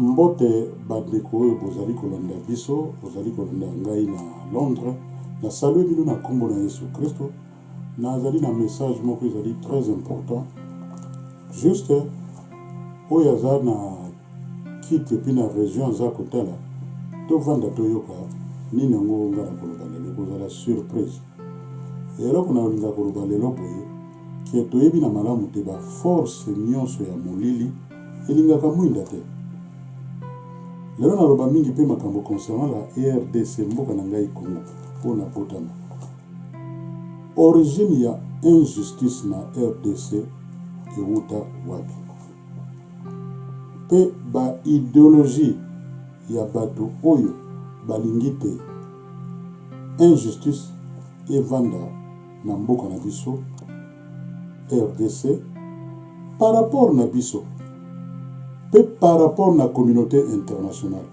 Mbote ba ndeko oyo bozali kolanda biso, bozali kolanda ngai na Londres. Na salue bino na kombo na Yesu Kristo. Nazali na message moko ezali très important. Juste oyo aza na kiti epuis na region aza kotala, tovanda toyoka nini yango ngai nakoloba lelo, ekozala surprise. Eloko nakolinga koloba lelo boye, que toyebi na malamu te ba force nionso ya molili elingaka mwinda te. Lelo naloba mingi pe makambo concernant la rdc mboka na ngai Congo oyo nabotama. Origine ya injustice na rdc ewuta wapi? Pe ba ideologie ya batu oyo balingi te injustice evanda na mboka na biso rdc par rapport na biso pe par rapport na communaute internationale.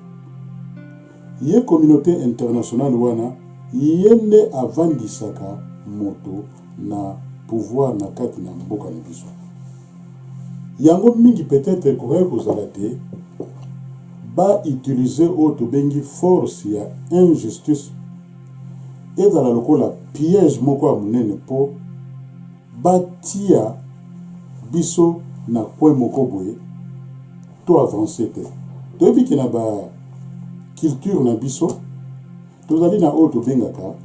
Ye communaute internationale wana ye nde avandisaka moto na pouvoir na kati na mboka na biso. Yango mingi peut-etre ekokaki kozala te ba utiliser oyo tobengi force ya injustice ezala lokola piège moko ya monene mpo batia biso na coin moko boye to avancer te. Toyebi ke na ba culture na biso tozali na oyo tobengaka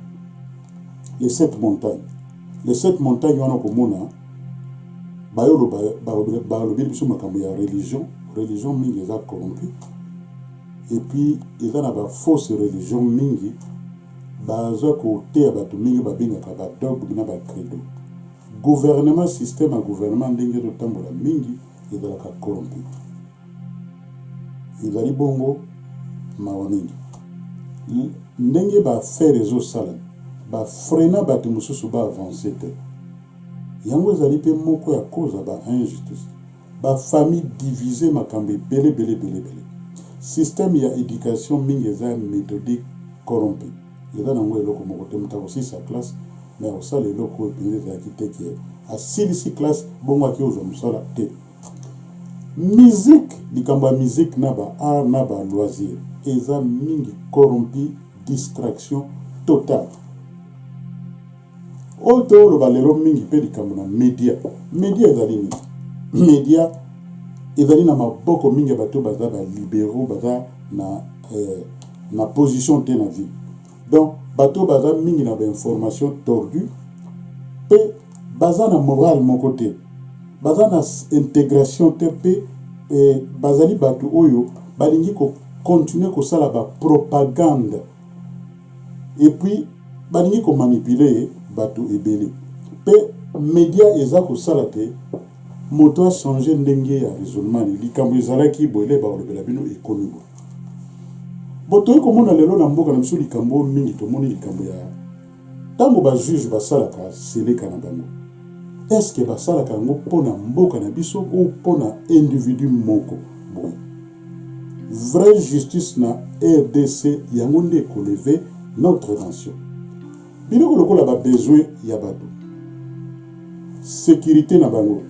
les sept montagnes. Les sept montagnes wana okomona bayoloba balobeli biso makambo ya religion, religion mingi eza corrompu et puis eza na ba fausse religion mingi baza koteya bato mingi babengaka ba dogme na ba credo. Gouvernement, système ya gouvernement ndenge ezotambola mingi ezalaka corrompu. Ezali bongo mawa mingi ndenge ba affaires ezosalama, ba freina bato mosusu ba avancer te. Yango ezali pe moko ya cause ya ba injustice. Ba famille divise makambo ebele ebele ebele ebele. Système ya education mingi eza methodique corrompu. Eza nango eloko moko te moto akosilisa classe mais akosala eloko oyo penza ezalaki te ke asilisi classe bongo ake kozwa mosala te. Musique likambo ya musique na ba art na ba loisir eza mingi corrompu distraction totale. Oyo toloba lelo mingi pe likambo na media. Media ezali nini? Media ezali na maboko mingi ya bato baza ba liberaux, baza na eh, na position te na vie. Donc bato baza mingi na ba information tordue pe baza na morale moko te, baza na integration te pe eh, bazali bato oyo balingi ko continuer kosala ba propagande Et puis balingi ko manipuler batu ebele pe media eza kosala te moto a changer ndenge ya raisonnement ne likambo ezalaki boye le bakolobela bino ekomi boye. Bo toye komona lelo na mboka na biso likambo oyo mingi tomoni likambo ya tango ba juge basalaka seleka na bango est ce que basalaka yango mpo na mboka na biso ou mpo na individu moko boye? Vraie justice na rdc yango nde eko lever notre nation. Biloko lokola ba besoins ya batu, securite na bango,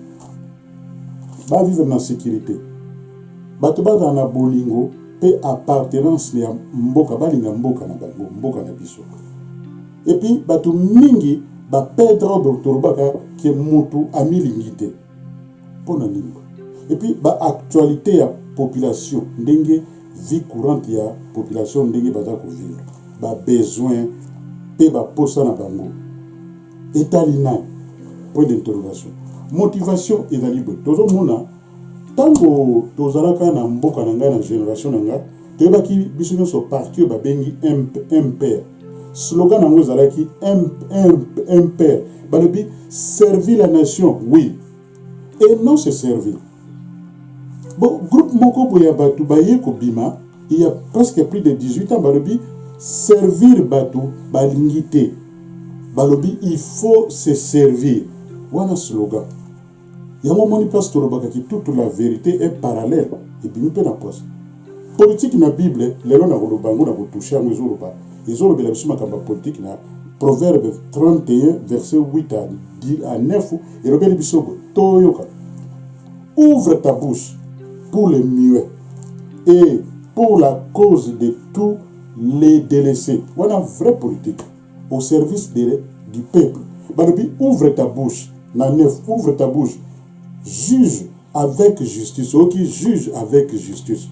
ba vivre na securite, batu bazala na bolingo pe appartenance ya mboka, balinga mboka na bango, mboka na biso. Et puis batu mingi ba perdre tolobaka ke mutu amilingi te. Pona nini? Et puis ba actualites ya population ndenge vie courante ya population ndenge baza ko vivre, ba besoins pe ba posa na bango etali nani? Point d'interrogation. Motivation ezali boye, tozo mona tango tozalaka na mboka na ngai na generation na ngai toyebaki biso nionso parti oyo babengi MPR. Slogan na yango ezalaki MPR. Balobi servir la nation oui et non se servir. Bon, groupe moko boye ya bato baye kobima il y a presque plus de 18 ans balobi servir bato balingi te. Balobi il faut se servir. Wana slogan. Yango omoni place tolobaka ki toute la verite est parallèle ebimi pe na pwasa. Politique na bible lelo nakoloba yango nako touche yango ezoloba ezolobela biso makambo ya politique na proverbe 31 verset 8 à 9 elobeli biso boye toyoka ouvre ta bouche pour les muets. Et pour la cause de tous les délaissés. Wana vraie politique au service du peuple. Balobi ouvre ta bouche na 9, ouvre ta bouche, juge avec justice, oki juge avec justice.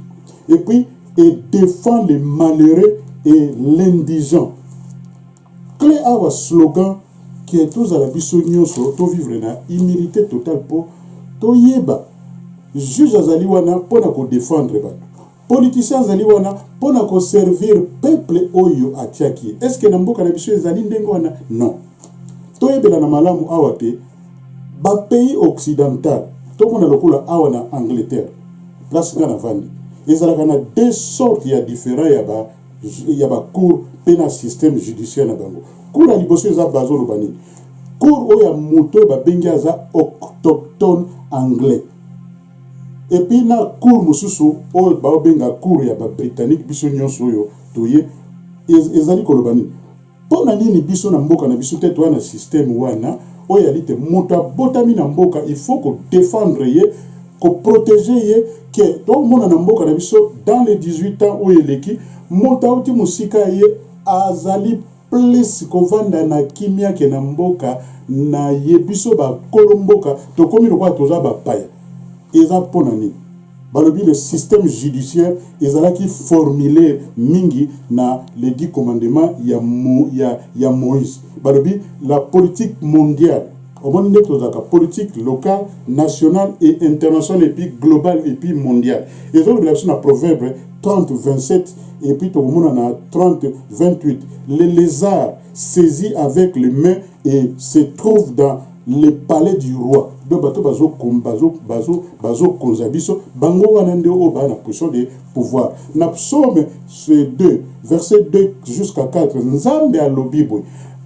Et puis et défend les malheureux et l'indigent. Clé awa, slogan ke tozala biso nyonso tovivre na humilité totale mpo toyeba juge azali wana mpona kodéfendre bato, politicien azali wana mpona koservir peuple oyo atiaki ye. Est-ce na mboka na biso ezali ndenge wana? Non. Toyebela na malamu awa te, bapays occidental, tomona lokola awa na Angleterre, place nga navandi, ezalaka na deux sortes ya différent ya bacour mpe na système judiciaire na bango. Cour ya liboso eza, bazoloba nini, cour oyo ya moto oyo babengi aza autochtone anglais, et puis na cour mosusu oyo baobenga cour ya babritannique. Biso nyonso oyo toye, ezali koloba nini? Mpo na nini biso na mboka na biso te toya na système wana oyo yali te? Moto abotami na mboka, il faut kodéfendre ye, koprotéger ye. Ke tomona na mboka na biso, dans les 18 ans oyo eleki, moto auti mosika ye azali plus kovanda na kimia ke na mboka na ye. Biso bakolo mboka tokomi lokola toza bapaya. Eza mpo na nini? Balobi le système judiciaire ezalaki formulé mingi na les 10 commandements ya Moïse. Balobi la politique mondiale, omoni nde tozalaka politique locale, nationale et internationale, et puis globale et puis mondiale. Ezolobela biso na Proverbe 30 27 et puis tokomona na 30 28: le lézard saisit avec les mains et se trouve dans le palais du roi. Donc bato bazokonza biso, bango wana nde oyo baa na position de pouvoir. Na Psaume 2 verset 2 jusqu'à 4, Nzambe alobi boye: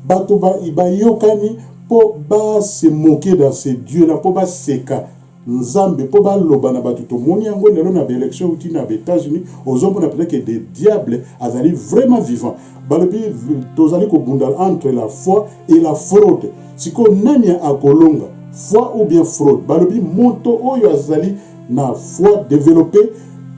bato bayokani mpo base moquer dans ce Dieu là, mpo baseka Nzambe, mpo baloba na bato. Tomoni yango lelo na baélection euti na baÉtats-Unis, ozomona peut-être que des diables azali vraiment vivant. Balobi tozali kobunda entre la foi et la fraude. Sikoyo nani akolonga, foi ou bien fraude? Balobi moto oyo azali na foi développé,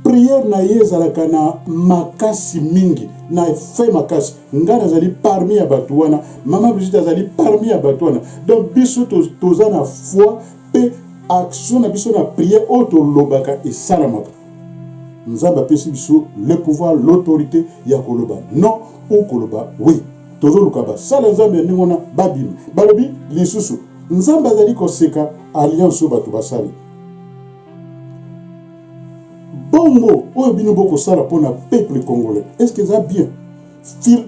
prière na ye ezalaka na makasi mingi, na effet makasi. Ngai nazali parmi ya bato wana, mama Brigitte azali parmi ya bato wana. Donc biso toza na foi mpe action na biso na prière oyo tolobaka esalamaka. Nzambe apesi biso le pouvoir, l'autorité ya koloba non ou koloba oui. Tozoluka basala Nzambe ya ndenge wana babima. Balobi lisusu Nzambe azali koseka alliance oyo bato basali. Bongo oyo bino bokosala mpona peuple congolais, est ce que eza bien?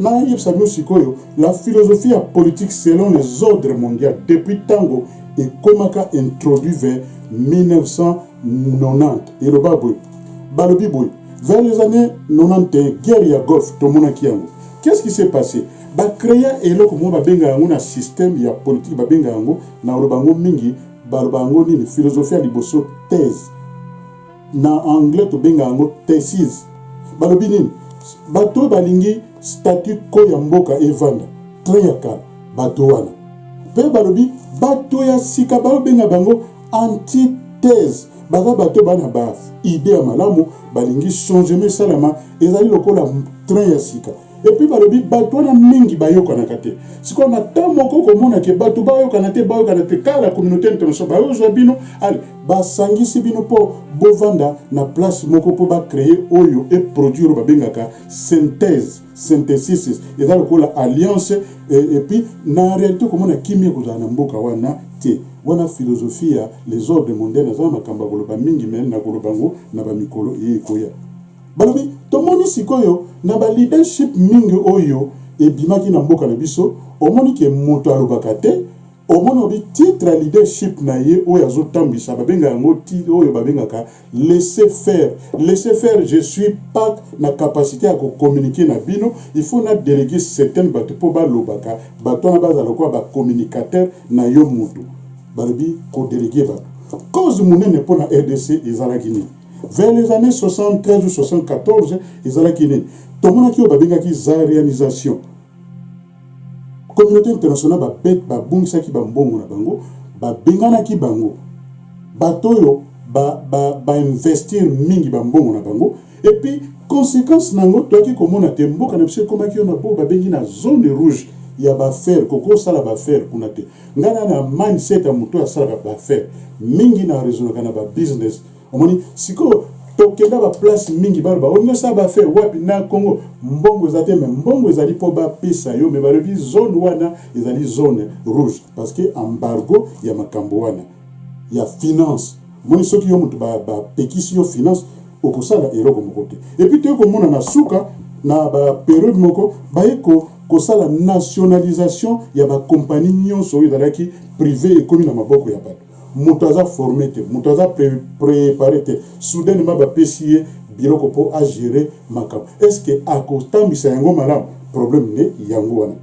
Nayebisa bino sikoyo la philosophie ya politique selon les ordres mondiaux depuis ntango ekomaka introduit vers 1990. Eloba boye, balobi boye: vers les années 91, guerre ya Golfe, tomonaki yango. Qu'est-ce qui s'est passé? Bacréa eloko moko babenga yango na système ya politique, babenga yango, na koloba yango mingi, baloba yango nini? Philosophie ya liboso, thèse, na anglais tobenga yango thesis. Balobi nini? Bato oyo balingi statu quo ya mboka evanda, train ya kala, bato wana mpe balobi bato ya sika baobenga bango antithèse, baza bato bana ba idée ya malamu, balingi changement esalama, ezali lokola train ya sika. Et puis balobi bato wana mingi bayokanaka te. Sikoyo na ntango moko komona ke bato bayokana te, bayokana te, kaka la communauté internationale bayozwa bino, ale basangisi bino mpo bovanda na place moko mpo bacréer oyo eproduire oyo babengaka synthèse, synthesis, eza lokola alliance. Et puis na réalité komona kimia ekozala na mboka wana te. Wana philosophie ya les ordres mondiaux. Naza na makambo ya koloba mingi, me na koloba yango na bamikolo eye ekoya. Balobi tomoni sikoyo na baleadership mingi oyo ebimaki na mboka na biso, omoni ke moto alobaka te, omoni obi titre ya leadership na ye oyo azotambwisa, babenga yango oyo babengaka laisser faire, laisser faire. Je suis pas na capacité ya kocommuniquer na bino, il faut na déléguer certaines bato mpo balobaka. Bato wana bazala lokola bacommunicateur na yo motu. Balobi kodéléguer bato, cause monene mpo na RDC ezalaki nini? Vers les années 73 ou 74, ezalaki nini? Tomonaki oyo babengaki zaïrianisation. Communauté internationale babungisaki bambongo na bango, babenganaki bango. Bato oyo Bainvestir ba, ba mingi bambongo na bango. Et puis conséquence na yango, toyaki komona te mboka na biso ekomaki yo na bo babengi na zone rouge ya baaffaires. Kokosala baaffaires kuna te. Ngai na mindset ya moto asalaka baaffaires mingi, na raisonnaka na babusiness. Omoni sikoyo, tokenda baplace mingi, baloba: "Olingi osala baaffaires wapi na Congo? Mbongo eza te." Mais mbongo ezali mpo bapesa yo, mais balobi zone wana ezali zone rouge parce que embargo ya makambo wana ya finance. Omoni, soki yo moto bapekisi yo finance, okosala eloko moko te. Et puis toye komona na suka, na bapériode moko, baye kosala nationalisation ya bacompagnie nyonso oyo ezalaki privé, ekomi na maboko ya bato. Moto aza formé te, moto aza préparé te, soudainement bapesi ye biloko mpo agérer makambo. Est ce que akotambwisa yango malamu? Problème nde yango wana.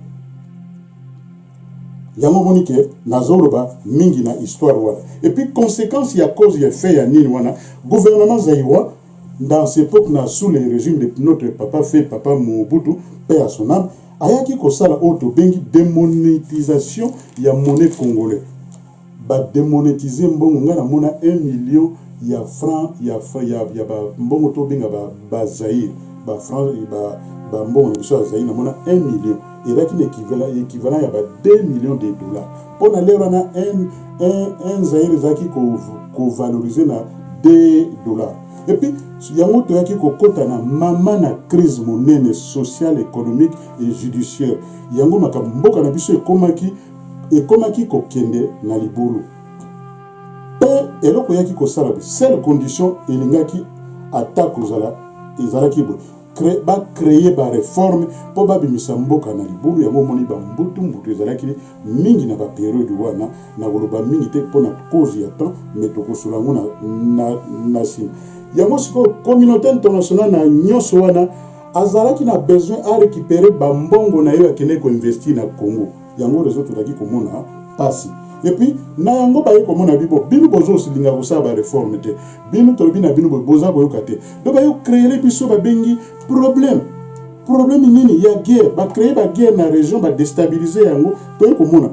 Yango omoni ke nazoloba mingi na histoire wana. Et puis conséquence ya cause ya fait ya nini wana, gouvernement zaïrois dans cette époque, na sous le régime de notre papa fait papa Mobutu, paix à son âme, ayaki kosala oyo tobengi démonétisation ya monnaie congolais. Badémonétiser mbongo. Ngai namona 1 million ya franc ya bambongo tobenga bazaire, bafranc, bambongo na biso ya Zaire. Namona 1 million ezalaki na équivalent ya ba 2 millions de dollars. Mpo na lero wana, 1 zaire ezalaki kovaloriser na 2 dollars. Et puis yango toyaki kokɔta na mama na crise monene sociale, économique et judiciaire. Yango makambo mboka na biso ekomaki kokende na libulu. Mpe eloko eyaki kosala, seule condition elingaki ata kozala ezalaki boye: bacréer baréforme mpo babimisa mboka na libulu. Yango omoni bambutu mbutu ezalaki mingi na bapériode wana. Na koloba mingi te mpo na cause ya temps, mais tokosola yango na nsima. Yango sikoyo, communauté internationale na nyonso wana azalaki na besoin arécupérer bambongo na ye akende koinvestir na Congo. Yango réseau tozalaki komona pasi. Et puis na yango baye komona bibo: bino bozolinga kosala baréforme te, bino tolobi na bino boye, boza koyoka te. Donc baye créer biso babengi problème. Problème nini? Ya guerre. Bacréer baguerre na région, badéstabiliser yango. Toye komona,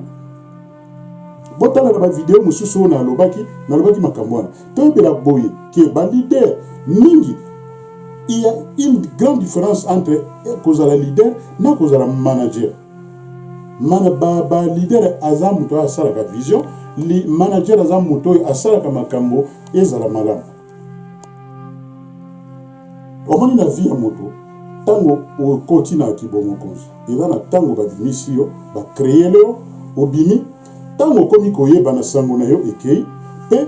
botala na bavideo mosusu oyo nalobaki makambo wana. Toyebela boye ke baleader mingi, il y a une grande différence entre kozala leader na kozala manager. Mana ba leader aza moto oyo asalaka vision, manager aza moto oyo asalaka makambo ezala malamu. Omoni, na vie ya moto, ntango okoti na kibomokonzi, eza na ntango babimisi yo, bacréer yo, obimi. Ntango okomi koyeba na sango na yo ekei mpe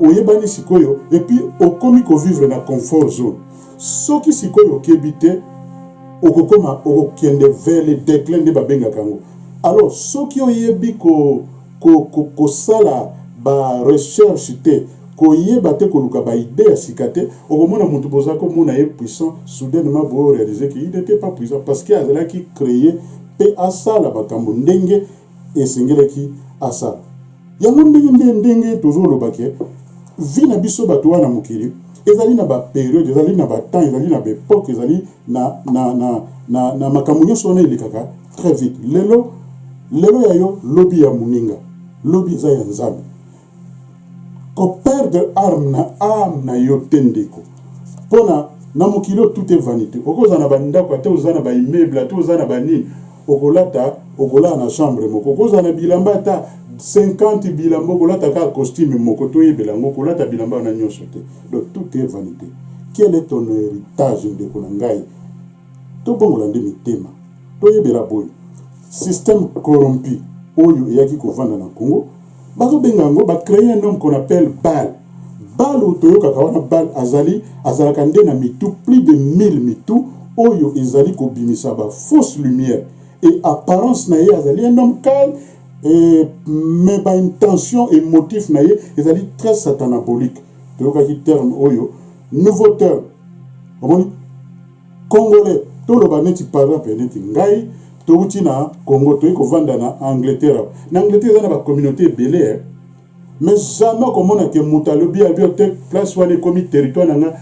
oyebani sikoyo, et puis okomi kovivre na confort zone. Soki sikoyo okebi te, okokoma, okokende vers le déclin nde babengaka yango. Alors soki oyebi kosala ko, ko, barecherche te, koyeba te, koluka baidée ya sika te, okomona moto boza komona ye puissant, soudainement boréaliser ke il n'était pas puissant parce que azalaki créé mpe asala makambo ndenge esengelaki asala yango. Ndenge nde ndenge tozoloba ke vie na biso bato wana, mokili ezali na bapériode, ezali na batemps, ezali na baépoque, ezali na makambo nyonso wana elekaka très vite. Lelo, lelo ya yo, lobi ya moninga, lobi eza ya Nzambe. Koperdre arme na âme na yo te, ndeko, mpona na mokili oyo tout est vanité. Okozala na bandako, ate oza na baimmeuble, ate oza na banini, okolata, okolala na chambre moko. Okozala na bilamba ata 50 bilamba, okolata kaka costume moko. Toyebela yango, okolata bilamba wana nyonso te. Donc tout est vanité. Quel est ton héritage, ndeko na ngai? Tobongola nde mitema. Toyebela boye: système corrompu oyo eyaki kovanda na Congo, bazobenga yango, bacréer un homme qu'on appelle Baal. Baal oyo toyokaka wana, Baal azali, azalaka nde na mitu, plus de 1000 mitu oyo ezali kobimisa bafausse lumière et apparence na ye. Azali un homme calme et, mais baintention et motif na ye ezali très satanabolique. Toyokaki terme oyo, nouveau terme. Omoni, Congolais, toloba neti par exemple neti ngai, touti na Congo, toyi kovanda na Angleterre. Na Angleterre eza na bacommunauté ebele. Mais jamais okomona ke moto alobi abi te place wana ekomi territoire na nga,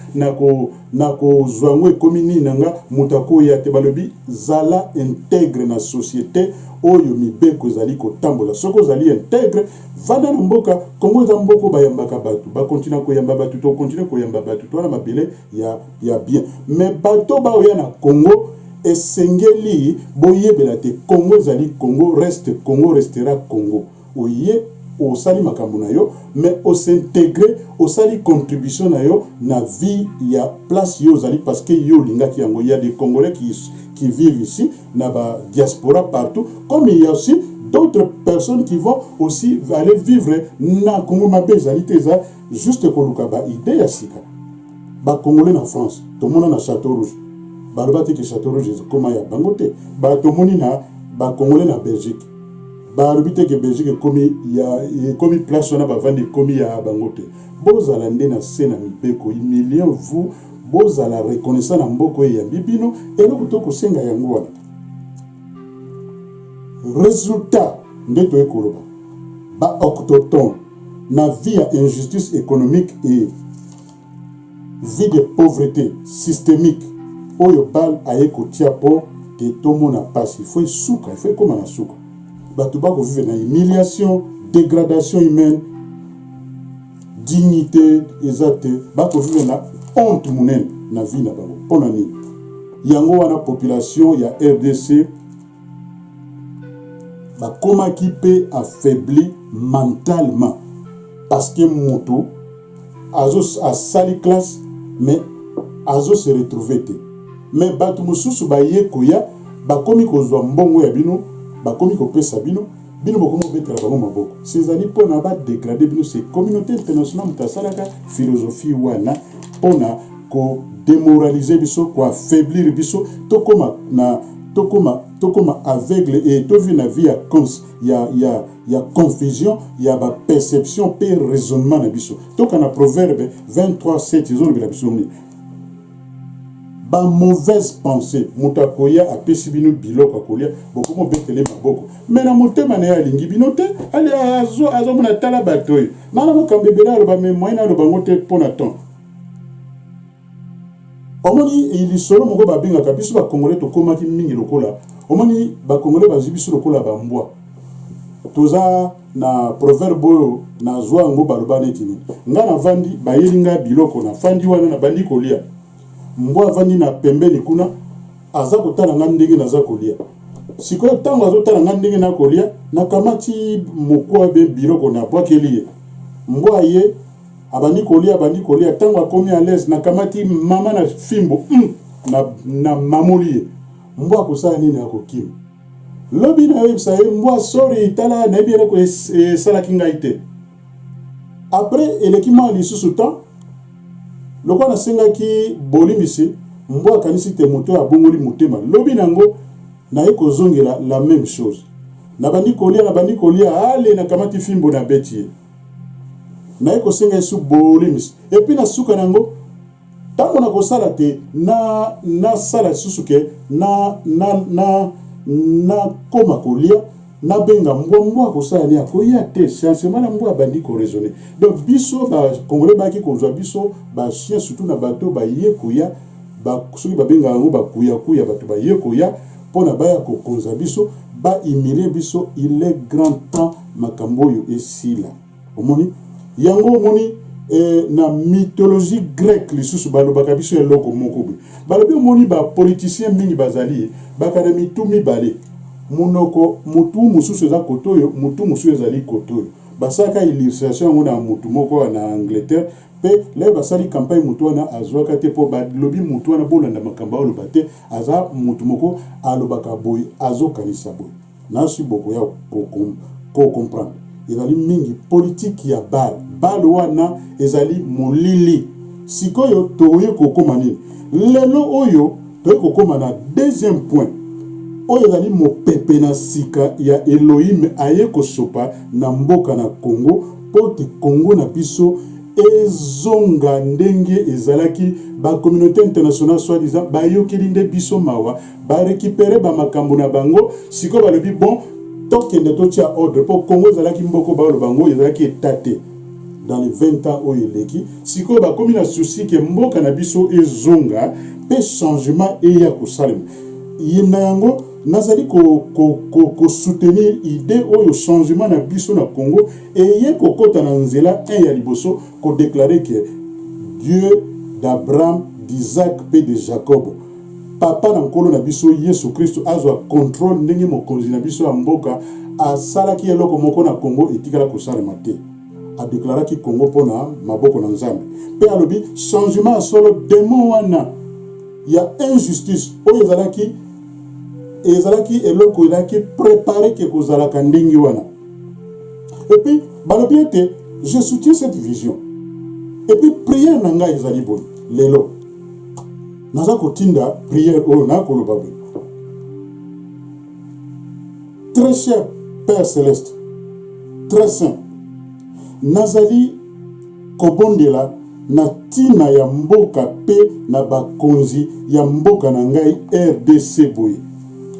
nakozwa yango, ekomi nini na nga, moto akoya te. Balobi zala intègre na société oyo mibeko ezali kotambola. Soki ozali intègre, vanda na mboka. Kongo eza mboka bayambaka bato, bakontinue koyamba bato, tokontinue koyamba bato, towana mabele ya bien. Mais bato baoya na Congo, esengeli boyebela te Congo ezali Congo, reste Congo, restera Congo. Oye, osali makambo na yo, mais os'intégrer, osali contribution na yo na vie ya place yo ozali, parce que yo olingaki yango. Il y a des Congolais qui vivent ici na ba diaspora partout, comme il y a aussi d'autres personnes qui vont aussi aller vivre na Congo. Mabe ezali te, eza juste koluka ba idée ya sika. Bacongolais na France, tomona na Château Rouge, baloba te ke Château Rouge ekóma ya bango te. Tomoni na bacongolais na Belgique, balobi te ke Belgique ekomi ya, ekomi place wana bavandi, ekomi ya bango te. Bozala nde na se na mibeko, humiliez vous, bozala reconnaissant na mboka oyo eyambi bino. Eloko tokosenga yango wana. Résultat nde toye koloba, baautochtone na vie ya injustice économique et vie de pauvreté systémique oyo Baal aye kotia mpo te tomona mpasi, ifo esuka, ifo ekóma na suka. Bato bakovivre na humiliation, dégradation humaine, dignité eza te, bakovivre na honte monene na vie na bango. Mpo na nini? Yango wana population ya RDC bakomaki mpe affaibli mentalement, parce que moto asali classe mais azo se retrouver te. Mais bato mosusu baye koya, bakomi kozwa mbongo ya bino, bakomi kopesa bino, bino bokomi kobetela bango maboko. Ezali mpona badégrader bino. C'est communauté internationale moto asalaka philosophie wana mpona kodémoraliser biso, koaffaiblir biso, tokóma na tokóma aveugle et tovi na vie ya, cons, ya, ya, ya confusion ya baperception mpe raisonnement na biso. Toka na Proverbe 23 7, ezolobela biso nini? Bamauvaise pensée. Moto akoya, apesi bino biloko akolia, bokomi obetele maboko, mais na motema na ye alingi bino te. Azomona, tala bato oyo nana makambo ebele aloba, mais moyen aloba yango te mpo na temps. Omoni lisolo moko babengaka biso bacongolais, tokomaki mingi lokola, omoni bacongolais bazwi biso lokola bambwa. Toza na proverbe oyo nazwa yango, baloba neti nini? Ngai navandi, bayeli ngai biloko, nafandi wana, nabandi kolia. Mbwa avandi na pembeni kuna, aza kotala ngai ndenge naza kolia. Sikoyo ntango azotala ngai ndenge nakolia, nakamati mokwa be biloko, nabwakeli ye. Mbwa ye abandi kolia, abandi kolia. Ntango akomi à l'aise, nakamati mama na fimbo, na mamoli ye. Mbwa akosala nini? Akokima. Lobi nayebisa ye mbwa: "Sorry, tala, nayebi eloko esalaki ngai te." Après eleki mwa lisusu temps, lokola nasengaki bolimbisi, mbwa akanisi te moto oyo abongoli motema. Lobi nango naye kozongela la même chose, nabandi kolia, nabandi kolia, ale nakamati fimbo, nabeti ye, naye kosenga yesu bolimbisi. Et puis na suka nango, ntango nakosala te, nasala lisusu ke na nakóma kolia, nabenga mbwa. Mbwa akosala nini? Akoya te. Scientifiquement na mbwa abandi koraisonner. Donc biso bacongolais bayaki kozwa biso bachien, surtout na bato baye koya, soki babengaka yango bakuyakuya, bato baye koya mpona baya kokonza biso, bahumilie biso. Il est grand temps makambo oyo esila. Omoni yango, omoni na mythologie grecque lisusu balobaka biso eloko moko boye. Balobi, omoni bapoliticien mingi bazali baka na mitu mibale, monoko motu mosusu eza kote oyo, motu mosusu ezali kote oyo. Basalaka illustration yango na motu moko na Angleterre, mpe lelo basali campagne, motu wana azwaka te, mpo balobi motu wana bolanda makambo aloba te, aza motu moko alobaka boye, azokanisa boye. Nasi bokoya kocomprendre. Ezali mingi politike ya Baal. Baal wana ezali molili. Sikoyo tokoki kokóma nini lelo oyo? Toyei kokóma na deuxième point oyo ezali mopepe na sika ya Elohim aye kosopa na mboka na Congo, mpo te Congo na biso ezonga ndenge ezalaki. Bacommunauté internationale soi-disant bayokeli nde biso mawa, barécupérer bamakambo na bango. Sikoyo balobi bon, Tokende totia ordre mpo Congo ezalaki mboko baloba yango ezalaki etat te dans les 20 ans oyo eleki. Sikoyo bakomi na souci ke mboka na biso ezonga mpe changement eya kosalema. Na yango nazali ko, ko, ko, ko soutenir idee oyo changement na biso na Congo eye kokota na nzela 1 ya liboso ko declarer que Dieu d'Abraham, d'Isaac mpe de Jacob, Papa na Nkolo na biso Yesu Kristo azwa controle ndenge mokonzi na biso ya mboka asalaki eloko moko na Congo etikala kosalema te. A declaraki Congo mpo na maboko na Nzambe mpe alobi changement ya solo demon wana ya injustice oyo ezalaki ezalaki eloko ezalaki prepare ke kozalaka ndenge wana. Et puis balobi ete je soutiens cette vision. Et puis prière na ngai ezali boye lelo naza kotinda prière oyo na koloba boye: Très cher Père Céleste, très saint, nazali kobondela na ntina ya mboka mpe na bakonzi ya mboka na ngai RDC boye: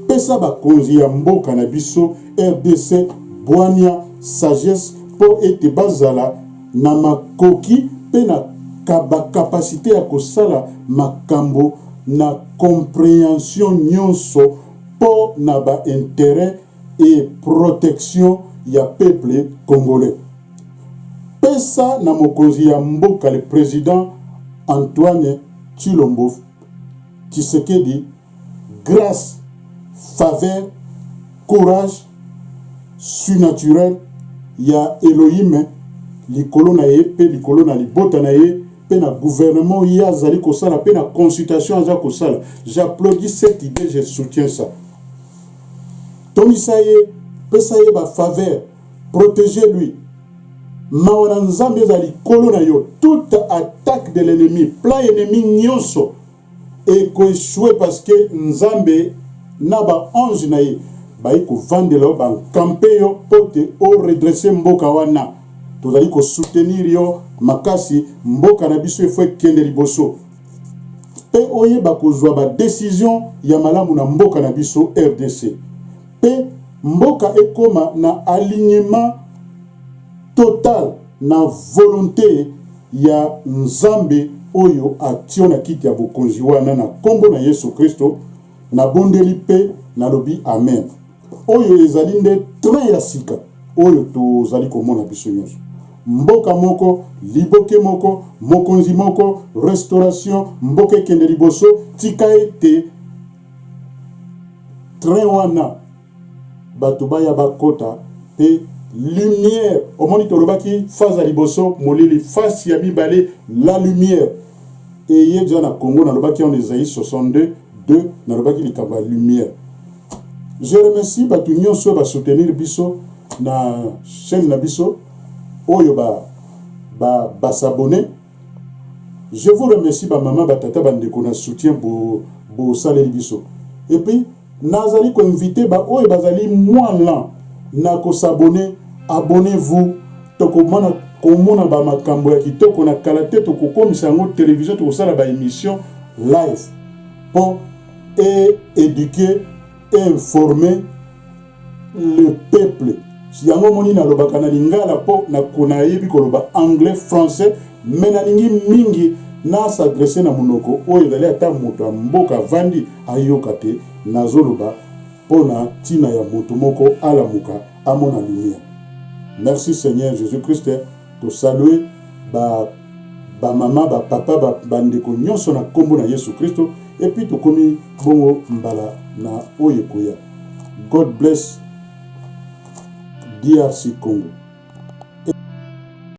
pesa bakonzi ya mboka na biso RDC bwania, sagesse, mpo ete bazala na makoki mpe na bacapacité ya kosala makambo na comprehension nyonso mpo na baintérêt et protection ya peuple congolais. Pesa na mokonzi ya mboka, le président Antoine Tshilombo Tshisekedi, grâce, faveur, courage surnaturel ya Elohim likolo na ye mpe likolo na libota na ye mpe na gouvernement ye azali kosala mpe na consultation aza kosala. J'applaudis cette idée, je soutiens ça. Tondisa ye, pesa ye bafaveur, protégez lui. Mawa na Nzambe eza likolo na yo. Toute attaque de l'ennemi, plan ennemi nyonso ekoéchouer parce que Nzambe na baange na ye bayi kovandela yo, bancamper yo mpo te oredresser mboka wana. Tozali kosoutenir yo makasi. Mboka na biso efo ekende liboso mpe oyeba kozwa badécision ya malamu na mboka na biso RDC mpe mboka ekóma na alignement total na volonté ya Nzambe oyo atio na kiti ya bokonzi wana. Na nkombo na Yesu Kristo nabondeli mpe nalobi amen. Oyo ezali nde train ya sika oyo tozali komona biso nyonso: mboka moko, liboke moko, mokonzi moko, restauration, mboka ekende liboso. Tika ete train wana bato baya bakota mpe lumière. Omoni, tolobaki phase ya liboso molili, phase ya mibale la lumière eye deja na Congo. Nalobaki wana Esaïe 62 2, nalobaki likambo ya lumière. Je remercie bato nyonso oyo basoutenir biso na chaîne na biso, oyo bas'abonner ba, ba. Je vous remercie, bamama, batata, bandeko, na soutien bosaleli bo biso. Et puis nazali koinviter baoyo bazali mwa lent na kos'abonner: abonnez-vous. Tokomona komona bamakambo ya kitoko na kala te. Tokokomisa yango télévision, tokosala baémission live mpo éduquer et informer le peuple. Yango omoni nalobaka na lingala mpo nayebi koloba anglais, français, mais nalingi mingi nas'adresser na monoko oyo ezali ata moto ya mboka avandi ayoka te. Nazoloba mpo na ntina ya moto moko alamuka, amona lumière. Merci Seigneur Jésus Christ. Tosaluer bamama, bapapa, bandeko nyonso na nkombo na Yesu Kristo. Et puis tokomi bongo mbala na oyo ekoya. God bless DRC Congo.